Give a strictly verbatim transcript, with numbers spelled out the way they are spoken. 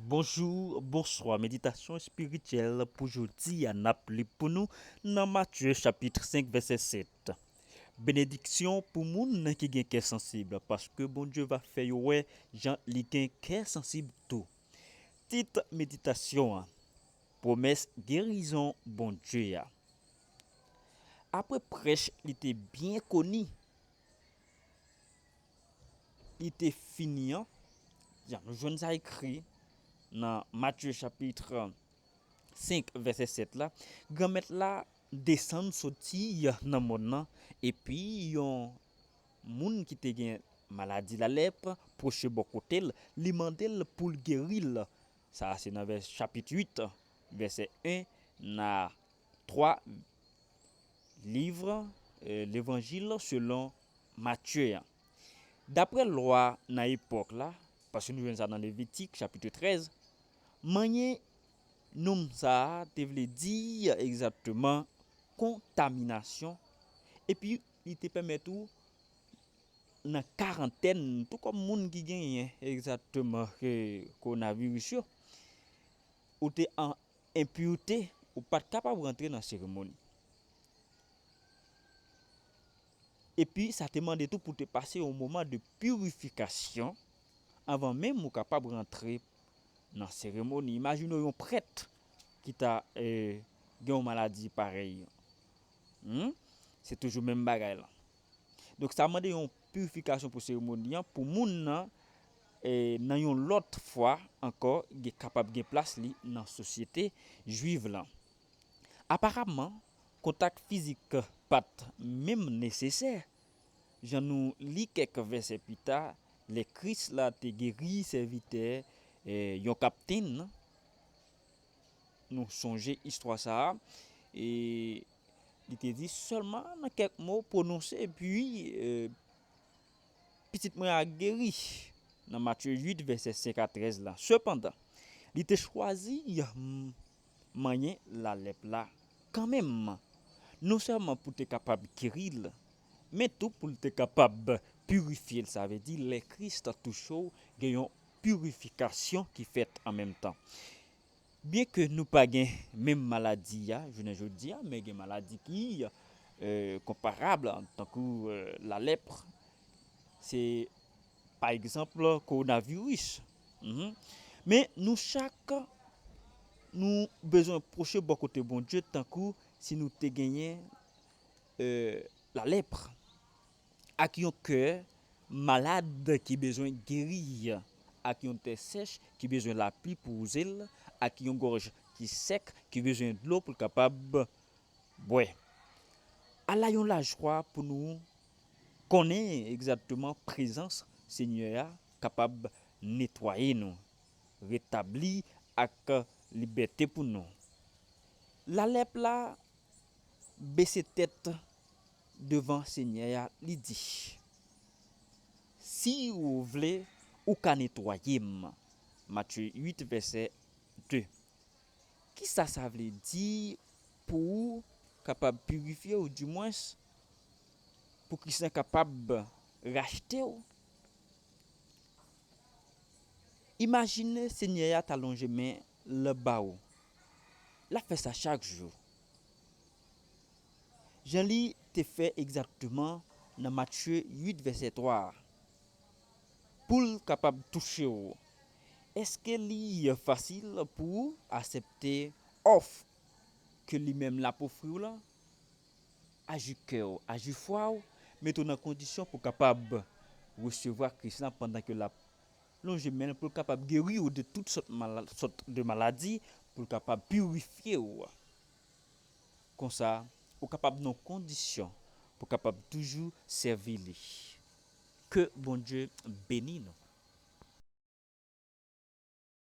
Bonjou, bonswa. Meditasyon espirityèl pou jodi a n ap li pou nou nan Matye chapit senk vèsè sèt. Benediksyon pou moun ki gen kè sansib, paske Bondye va fè yo wè jan li gen kè sansib tou. Tit meditasyon an, pwomès gerizon Bondye a. Apre prèch li te byen koni, li te fini an, jan nou jwenn sa ekri nan Matye chapit senk vèsè sèt la, Granmèt la desann soti nan mòn nan, epi yon moun ki te gen maladi lalèp pwoche bò kote l, li mande l pou l geri l. Sa a se nan vè-, chapit uit, vèsè en a twa, liv, eh, Levanjil selon Matye an. Daprè lwa nan epòk la, paske nou jwenn sa nan Levitik, chapit trèz, manyen nonm sa a te vle di egzakteman kontaminasyon, epi li te pèmèt ou nan karantèn, tou kòm moun ki genyen egzakteman, eh, kowonaviris yo, ou te an enpirte, ou pa t kapab rantre nan seremoni. Epi, sa te mande tou pou te pase yon moman de pirifikasyon anvan menm ou kapab rantre nan seremoni. Imajine w yon prèt ki ta, eh, gen yon maladi parèy. Hmm? Se toujou menm bagay la. Donk, sa mande yon pirifikasyon pou seremoni an, pou moun nan, eh, nan yon lòt fwa ankò, gen, kapab gen plas li nan sosyete jwiv lan. Aparaman, kontak fizik pa t menm nesesè. Jan nou li kèk vèsè pita, lè Kris la te geri sèvitè, eh, yon kaptenn, nou sonje istwa sa a, e li te di sèlman nan kèk mo pwononse, epi, eh, pitit mwen a geri, nan Matye uit, vèsè senk a trèz la. Sepandan, li te chwazi, mm, manyen lalèp la kanmenm, non sèlman pou te kapab geri l, men tou pou l te kapab pirifye l. Sa vle di, lè Kris touche w, gen yon pirifikasyon ki fèt an menm tan. Byenke nou pa gen menm maladi a, jounen jodi a, men gen maladi ki, eh, konparab, tankou, eh, lalèp, se, pa egzanp, kowonaviris. Mhm. Men nou chak, nou bezwen pwoche bò kote Bondye tankou si nou te genyen, eh, lalèp, ak yon kè malad ki bezwen geri, ak yon tè sèch ki bezwen lapli pou wouze l, ak yon gòj ki sèk ki bezwen dlo pou l kapab bwè. Ala yon lajwa pou nou konnen egzakteman prezans Senyè a kapab netwaye nou, retabli ak libète pou nou. Lalèp la bese tèt devan Senyè a, li di, "Si ou vle, ou ka netwaye m." Matye uit, vèsè de. Kisa sa vle di pou ou kapab pirifye w, dimwens, pou Kris lan kapab rachte w? Imajine Senyè a ta lonje men l ba ou. L ap fè sa chak jou. Jan li te fè egzakteman nan Matye uit, vèsè twa a. Pou l kapab touche w, èske li fasil pou ou aksepte òf ke li menm l ap ofri w lan? Aji kè w, aji fwa w, mete w nan kondisyon pou w kapab resevwa Kris lan pandan ke l ap lonje men l pou l kapab geri w de tout sòt mala-, sòt de maladi, pou l kapab pirifye w. Konsa, ou kapab nan kondisyon pou w kapab toujou sèvi li. Ke Bondye beni nou.